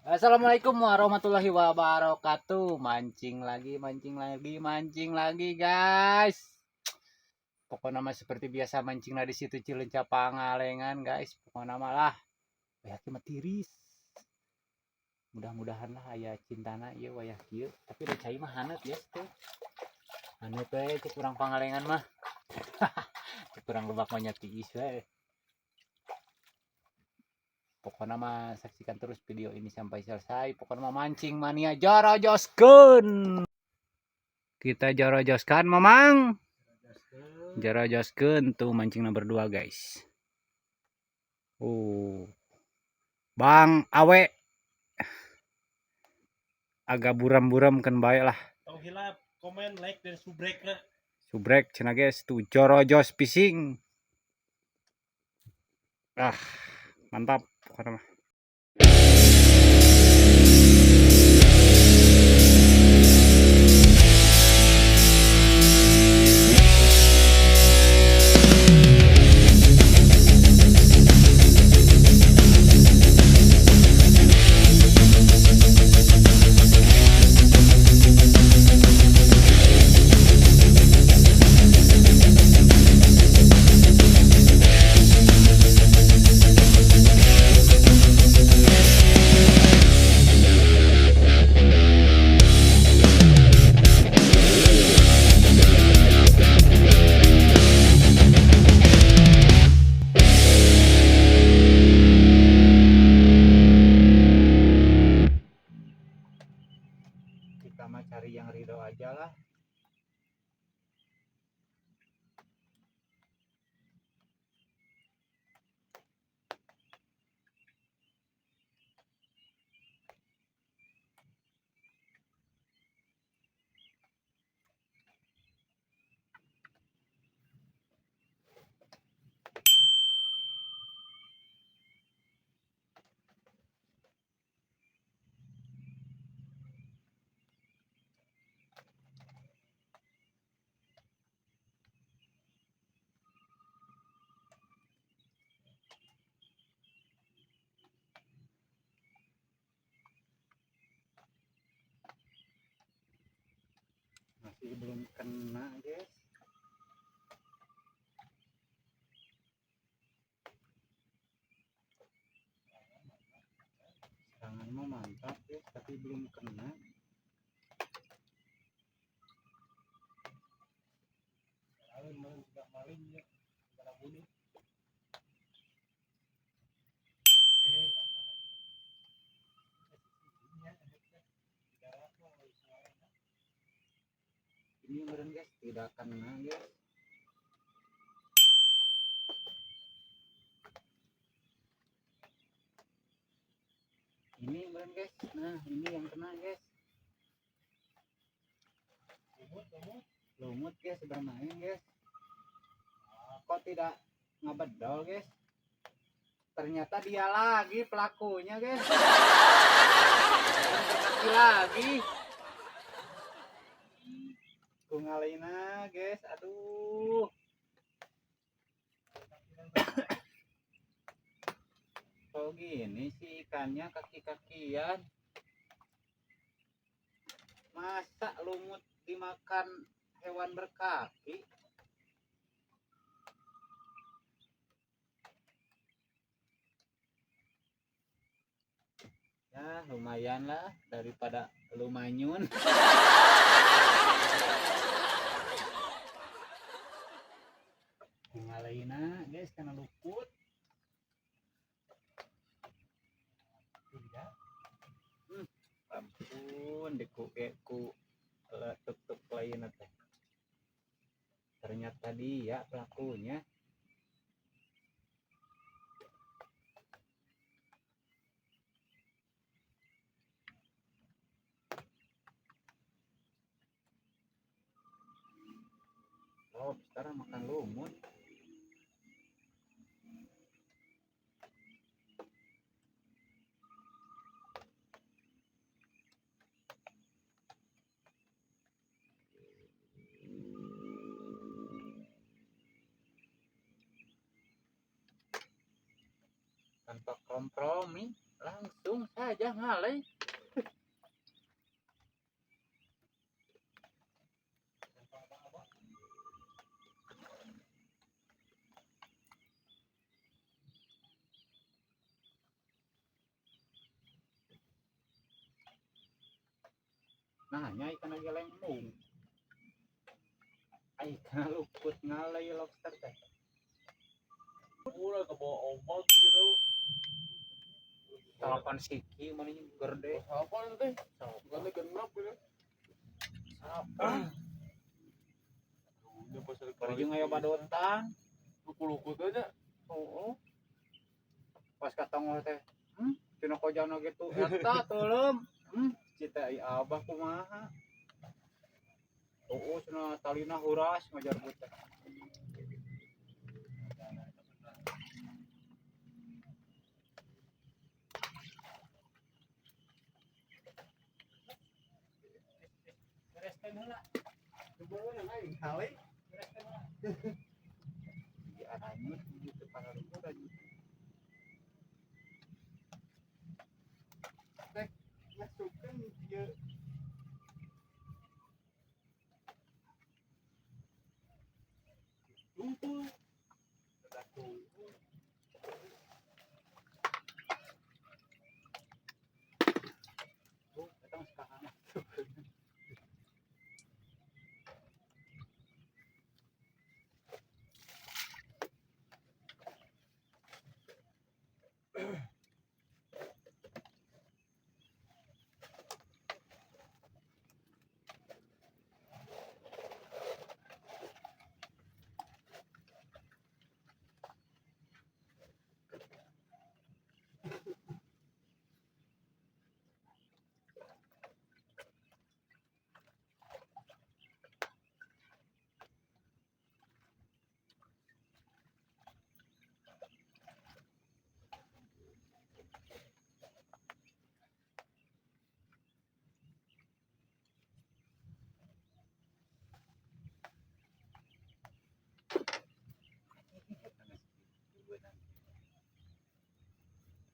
Assalamualaikum warahmatullahi wabarakatuh. Mancing lagi, mancing lagi, mancing lagi, guys. Pokoknya mah seperti biasa mancing lah di situ Cileunca Pangalengan, guys. Pokoknya mah lah. Wayah mah tiris. Mudah-mudahan lah aya cintana ieu wayah kieu. Tapi da cai mah haneut ya tuh. Haneut we cek urang Pangalengan mah. Cek urang Lebak mah nya tiis we. Pokoknya mah saksikan terus video ini sampai selesai. Pokoknya mah mancing mania jorojoskeun. Kita jorojoskan, Mamang. Jorojoskeun tuh mancing nomor 2, guys. Oh. Bang Awe agak buram-buram kan baik lah. Tong hilap, komen, like dan subrek lah. Subrek cenah guys tuh jorojos fishing. Ah, mantap pokoknya mah. Kita mah cari yang ridho aja lah. Masih belum kena, guys. Serangan mah mantap, guys, tapi belum kena. Maling maling ya, pada bunuh. Ini meren guys, tidak kena guys. Ini meren guys. Nah, ini yang kena guys. Lumut, lumut. Lumut guys, bermain guys. Kok tidak ngebedol guys? Ternyata dia lagi pelakunya guys. Kaki lagi. Kungalina guys, aduh. Kok gini sih ikannya kaki-kakian? Masa lumut dimakan hewan berkaki? Ya lumayan lah daripada lumanyun. Ngalaina guys karena luput. Ampun deku ku tuk-tuk lain teh. Ternyata dia pelakunya. Oh, sekarang makan lumut. Tanpa kompromi, Langsung saja ngalai. Nah, nya ikan lagi lembung. Ai ikan luput ngalai lobster teh. Ulah ke bawah ombak gitu. Salapan siki mana gede. Apa teh? Bukannya genap gitu. Salapan. Udah pas ada Bari jeung aya badotan. Luku-luku aja. Oh. Pas katongol teh, tina kojana gitu eta teuleum. Cita ai abah kumaha. Oh, cenah talina huras ngajar teh. Bereskeun heula. Aing hale. Bereskeun heula. Di aranyut gitu para luhur ranyut. Teh masukkeun ieu. Tunggu. Oh, eta mah sakahana.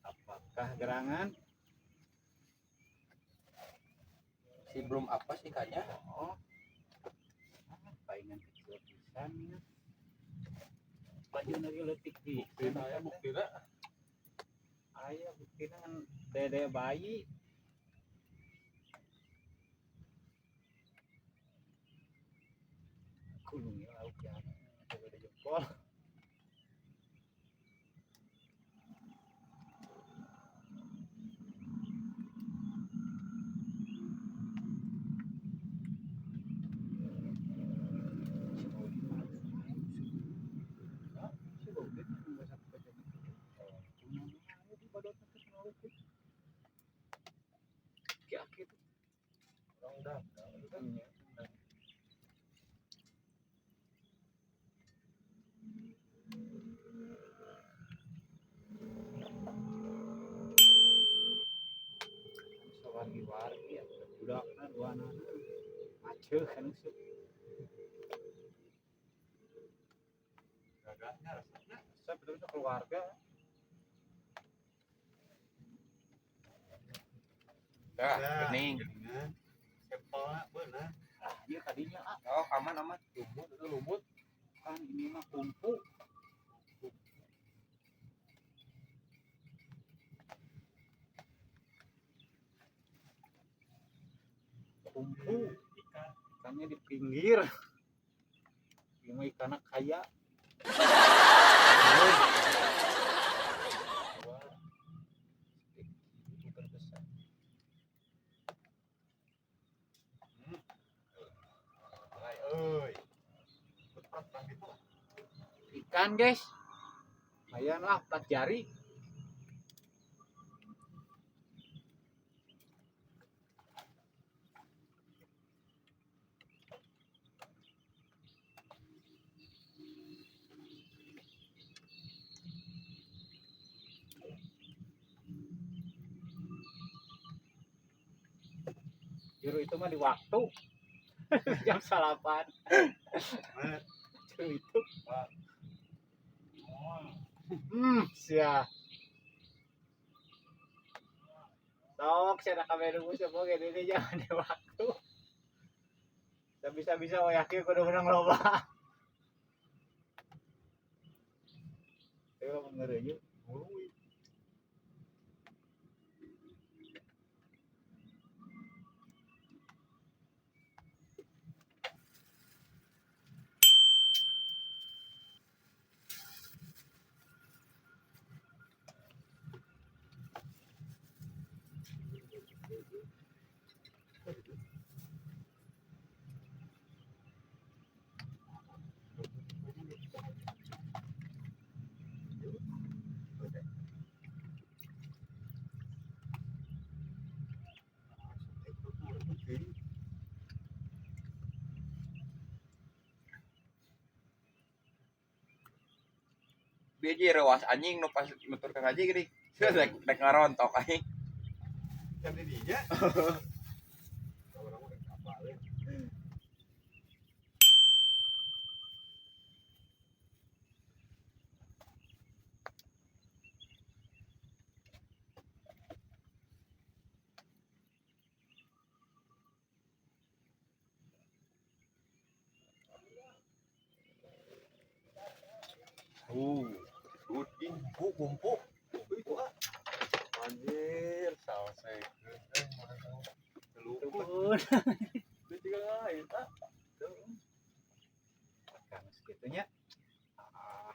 Apakah gerangan? Si belum apa sih ikannya? Oh. Ah, palingan kecil pisan ya. Baju lagi leutik di. Buktina ya, buktina. Aya buktina ngan dede bayi. Kulung ya lauk ya. Gede jempol. Orang udah. Wargi-wargi ya, budakna dua anak macet kan sih. Gagahnya rasanya. Saya betul-betul keluarga. Dah, bening. Sampelnya benar. Ah, iya tadinya ah, Oh, aman aman. Lumut itu lumut. kan ini mah kumpu. Kumpu Ikan. ikannya di pinggir. Ini ikannya kaya. Dua. Ini terbesar. Mulai euy. Berat lah gitu. Ikan guys. Lumayan lah 4 jari. Juru itu mah di waktu jam salapan. Juru itu. Sia. Sok cenah kabeh nu sepuh ge ini jangan di waktu. Bisa-bisa wayah kieu kudu menang loba. Tapi lamun ngeureuyeuh Hului. Biji rewas anjing nu pas nuturkeun haji gini. Rek rek ngarontok anjing. Kan di dinya. Orang mah apa we. Udin bu kumpul. Itu ah. Anjir, sausai. Luput. turun. Dia juga lain ah. Kang segitunya. Ah,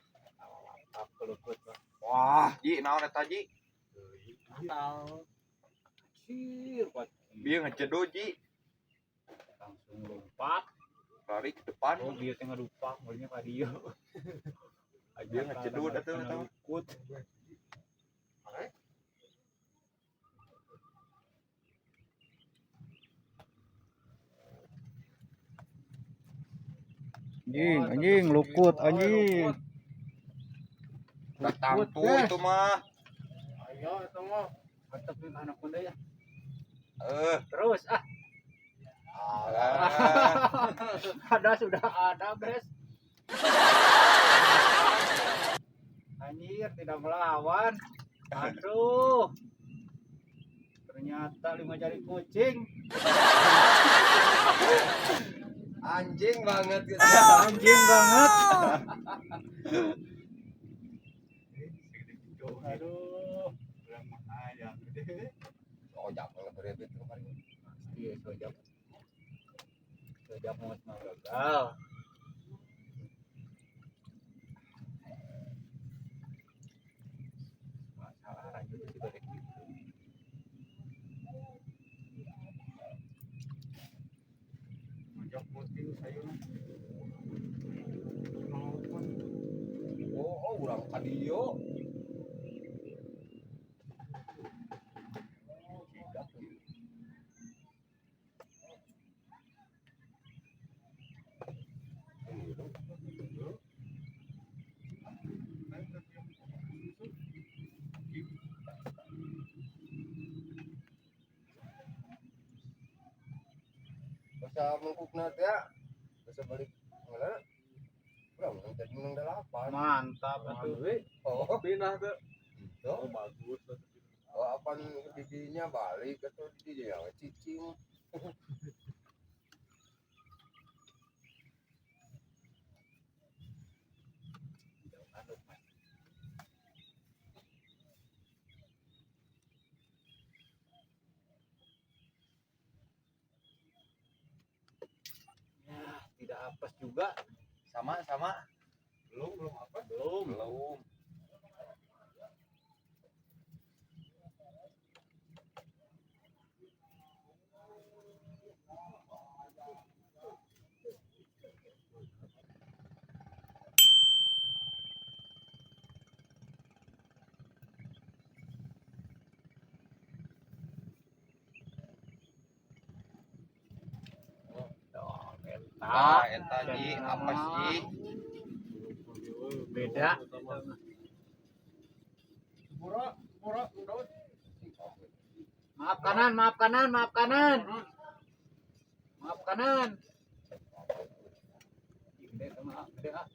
mantap kelukut mah. Wah, ji naon eta ji? Tahu. Anjir, kuat. Bieu ngecedo ji. Langsung lompat. Lari ke depan. Oh, dia teh ngadupak, mulanya ka dieu. Dia ngecedut atuh eta mah. Lukut. Anjing, anjing, lukut, anjing. Datang tuh itu mah. Ayo itu mah. Mantap nih anak muda ya. Eh, Terus ah, alah. ada sudah ada, Bres. Anjir, tidak melawan. Aduh. Ternyata lima jari kucing. Anjing banget gitu. Anjing banget. Segede gitu. Aduh. Urang mah hayang gede. Oh, jangan berebet kemarin. Iya, sojak. Sojak mau mah gagal. Masalah lanjut sih balik gitu. Mojok putih sayurna. Nonton. Oh, oh urang ka dieu. Masa mangkukna teh ya, bisa balik mana? Urang menang tadi menang delapan. Mantap atuh. Oh, Pindah tuh. gitu. Oh, bagus. Oh, apa giginya balik atau dia yang cicing. Ya, tidak apes juga. Sama sama. Belum belum apa? Belum. Belum. Oh, eta. Ah, eta ji apa sih? Beda. Pura, pura, udah. Maaf kanan, maaf kanan, maaf kanan. Maaf kanan. Gede sama gede ah.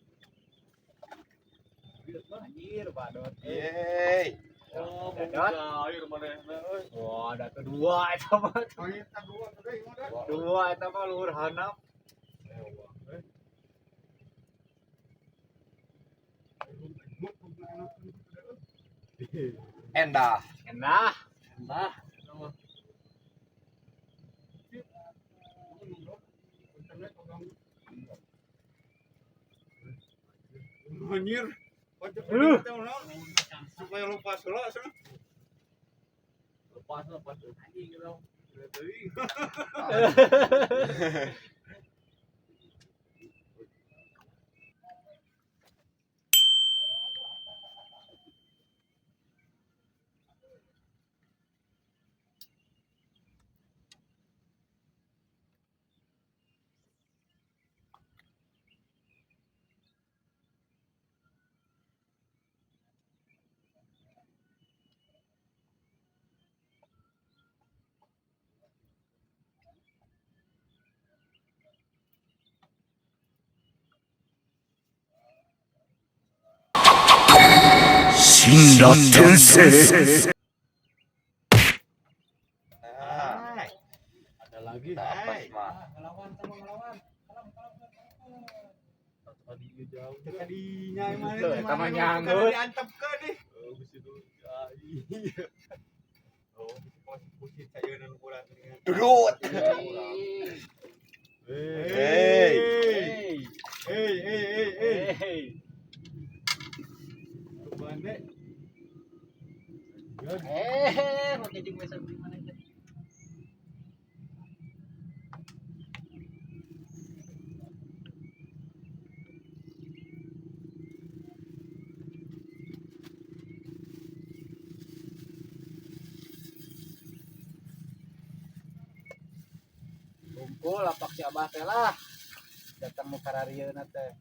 Anjir, badot. Yeay. Oh, Dadot. air manehna euy. Wah, ada kedua eta mah. Oh, iya, dua tadi udah. Dua eta mah luhur hanap. Endah. Endah. Nah, Anjir. Supaya lupa heula cenah. lepas lepas anjing gitu. Teuing. Nah, Ada lagi. tapas mah. Ngelawan sama ngelawan. Tadi dia jauh. Tadinya emang Tuh, eta mah nyanggut. Diantepkeun nih. Oh, bisa dulu. Iya. Oh, posisi sayeunan urang dengan. Dudut. Hey. Hey. Hey, hey, hey, hey. Hey. Bande. Eh, make jeung besok di mana teh? Kumpul lapak si Abah teh lah. Datang nu kararieuna teh.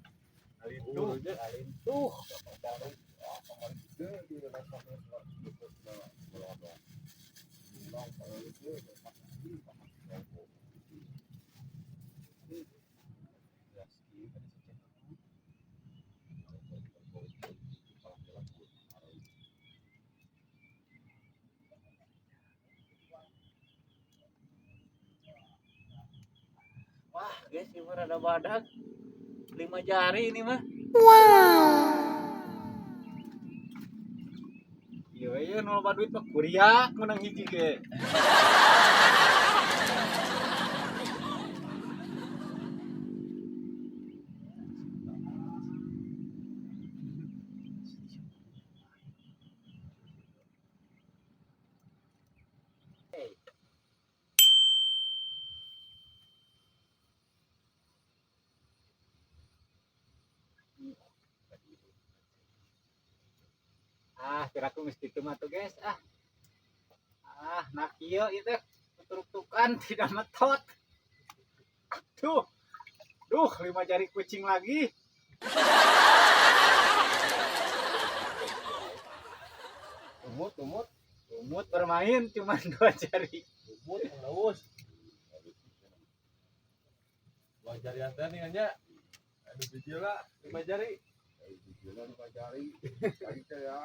Itu. Kalintuh. Wah, guys, ini mah rada badak. 5 jari ini mah. Wow. Iya, iya, nu loba duit mah kuriak menang hiji ge. Ah, kira aku mesti itu mah tuh guys. Ah. Ah, nah kieu ieu teh tutruk-tukan tidak metot. Duh. Duh, 5 jari kucing lagi. Umut, umut. Umut bermain cuma 2 jari. Lumut laus. 2 jari teh nih nya. Anu video lah 5 jari. Jalan lima jari. Tadi teh ya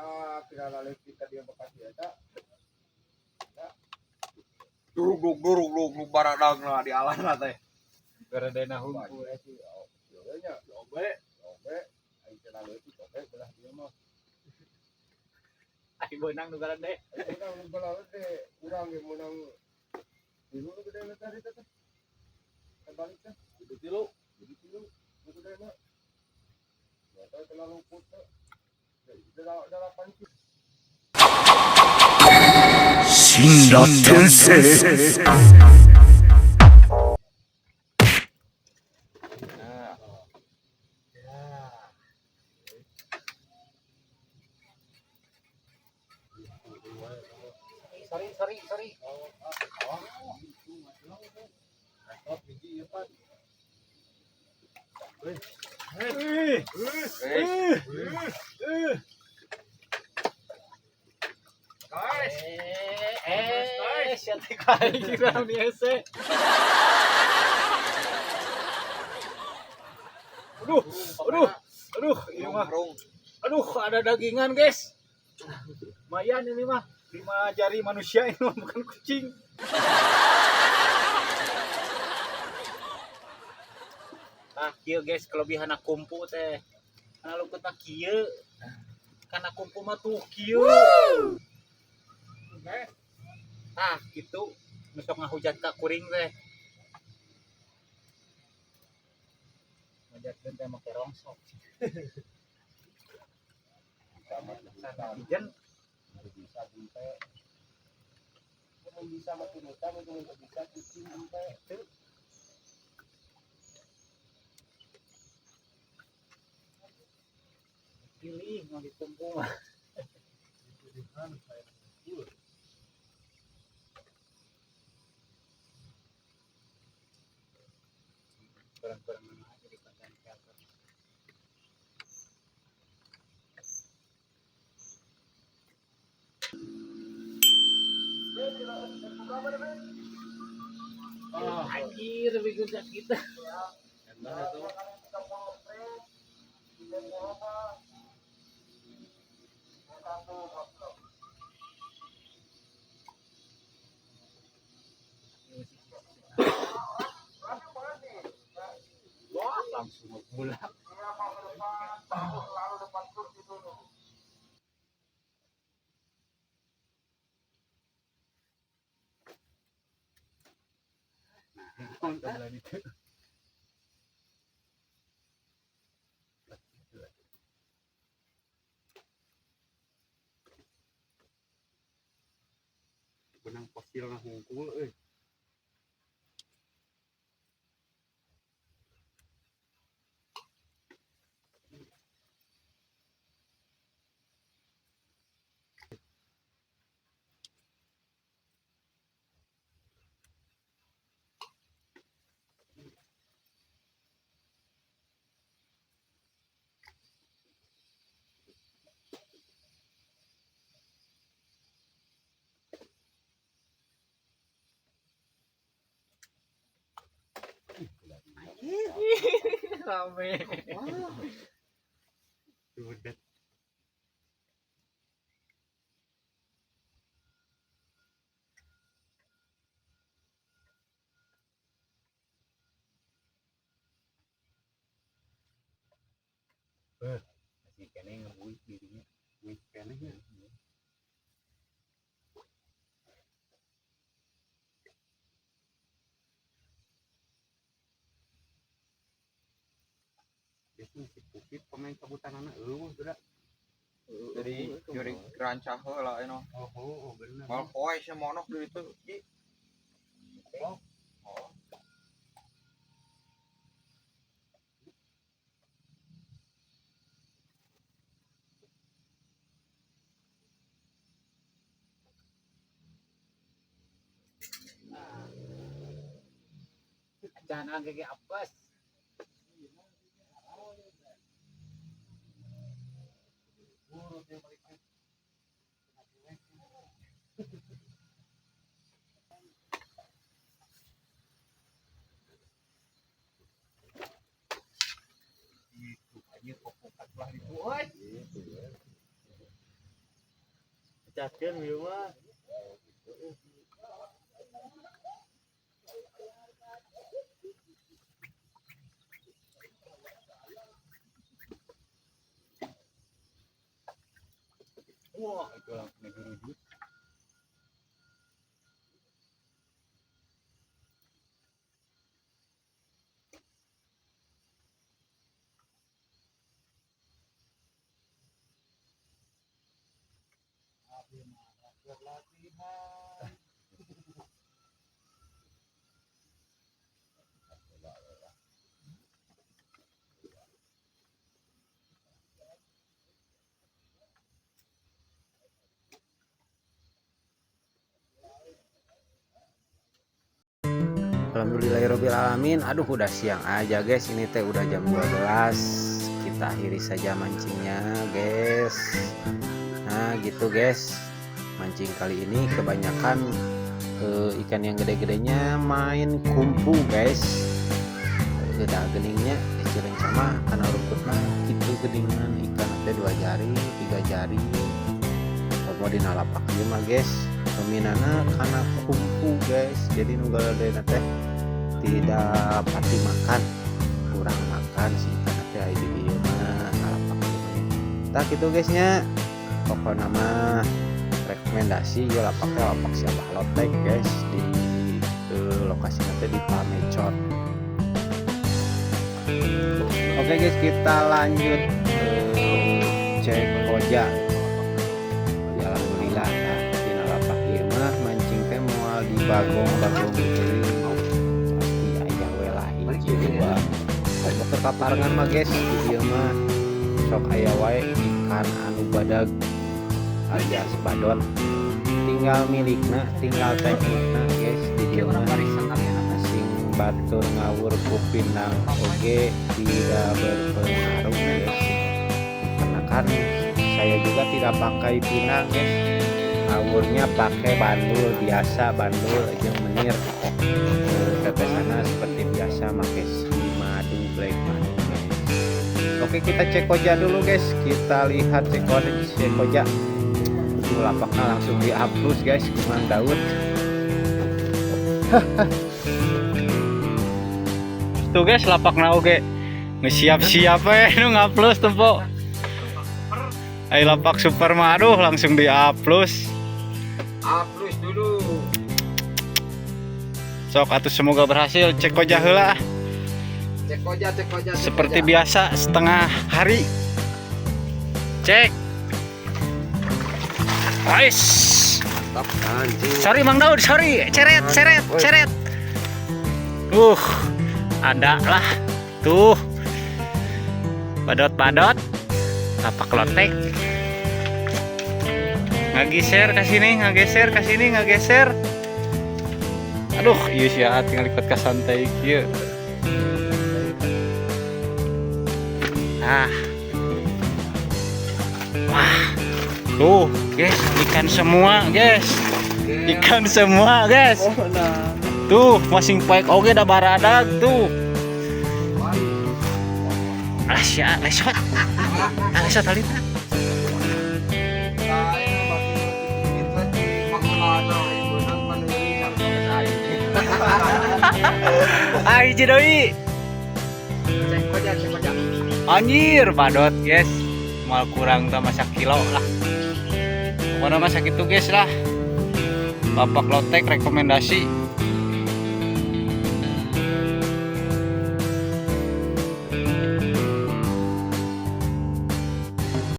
kira laleutik ka dia Bekasi eta. Duruk duruk duruk duruk baradagna di alana teh. Garadena hungkul. Ieu nya, Coba. oke. Aing teh laleutik oke belah dia mah. Ai beunang nu garade. Aing menang nu belah teh, urang ge menang tilu nu gede na tadi teh. Kebalik teh, Jadi tilu. jadi tilu nu gede na. Ternyata terlalu putih. Delapan Nah. Sorry, sorry, sorry. Rekod biji ieu, Pak. Eh, eh, eh. Guys. Eh, sia teh kain kira biasa. Aduh, aduh, aduh, ieu mah. Aduh, ada dagingan, guys. Lumayan ini mah 5 jari manusia ini mah, bukan kucing. Ah, kieu guys kelebihan kumpu teh. Kana lukut mah kieu. Kana kumpu mah tuh kieu. Ah, gitu. Nu sok ngahujat ka kuring teh. Ngajatkeun teh make rongsok. Sana ijen Bisa gempe. Mun bisa mah turutan, mun teu bisa kucing gempe. Pilih mau ditumpu mah. Kurang-kurang aja di konten kreator. Oh, anjir, bikin kita. Enak itu. Wah, langsung ngebulak. Nah, itu. Benang fosil ngahungkul euy. Rame. Udah. Masih kene ngebuik dirinya. Wih, keneh nya. Biasanya si Pupit pemain kabutanana eueuh budak. Jadi juri rancah heula eno. Oh, oh, oh bener. Mal poe sia monok di itu. Ki. Oh. Jangan kayak apes. Itu aja kopokan lah itu, oi. Pecahkeun ieu mah. Wah, itu langsung digeruduk. Alhamdulillahirobbilalamin. Aduh, udah siang aja guys. Ini teh udah jam 12. Kita akhiri saja mancingnya guys. Nah gitu guys, mancing kali ini kebanyakan ikan yang gede-gedenya main kumpu guys. Udah geningnya kecilin sama karena rumput mah gitu geningan ikan ada 2 jari 3 jari. Komo dina lapak ieu mah, guys, dominanna kana kumpu, guys. Jadi nu galedena teh tidak pati makan, kurang makan si ikan teh aya di dieu mah, lapak ieu mah. Tah kitu, guys, nya. Pokokna mah rekomendasi ya lapaknya lapak si Abah Lotek, guys, di lokasi nanti di Pamecot. Oke guys, kita lanjut cek koja ya. Alhamdulillah nah, dina lapak ieu mah mancing teh moal di bagong-bagong teuing, pasti aya we lah hiji dua. Komo keur kaparengan mah, guys, di dieu mah sok aya wae ikan anu badag alias badot. Tinggal milikna, tinggal teknikna, guys. Di dieu mah sing batur ngawur ku pinang oge tidak berpengaruh, guys, karena kan saya juga tidak pakai pinang, guys. Ngawurnya pakai bandul biasa, bandul aja menir. Tetesannya seperti biasa pakai si madu, black madu, guys. Oke, kita cek koja dulu, guys. Kita lihat cek koja, cek koja. Tuh, lapaknya langsung di upload, guys, ku Mang Daud. Tuh guys, lapakna oge geus siap-siap we nu ngupload tempo. Ayo lapak super mah, aduh, langsung di upload. Upload dulu. Sok atuh, semoga berhasil. Cek koja heula. Cek koja, cek koja, cek Seperti koja. Biasa setengah hari. Cek. Ais. Mantap, anjing. Sorry Mang Daud, sorry. Ceret, ceret, ceret. Ada lah. Tuh. Badot-badot. Lapak lotek. Ngageser ke sini, ngageser ke sini, ngageser. Aduh, iya sih ya, tinggal ikut ke santai kieu. Ah. Wah. Tuh, guys, ikan semua, guys. Ikan semua, guys. Tuh, masing paek oge da baradag tuh. Alah sia, lesot. Ah, lesot alita. Nah, ini bagi itu di Makulano, ibu nang panuli sampai Ah, hiji deui. Cek koja, cek koja. Anjir, badot, guys. Mal kurang tambah kilo lah. Pokoknya mah sakitu, guys, lah. Lapak Lotek rekomendasi.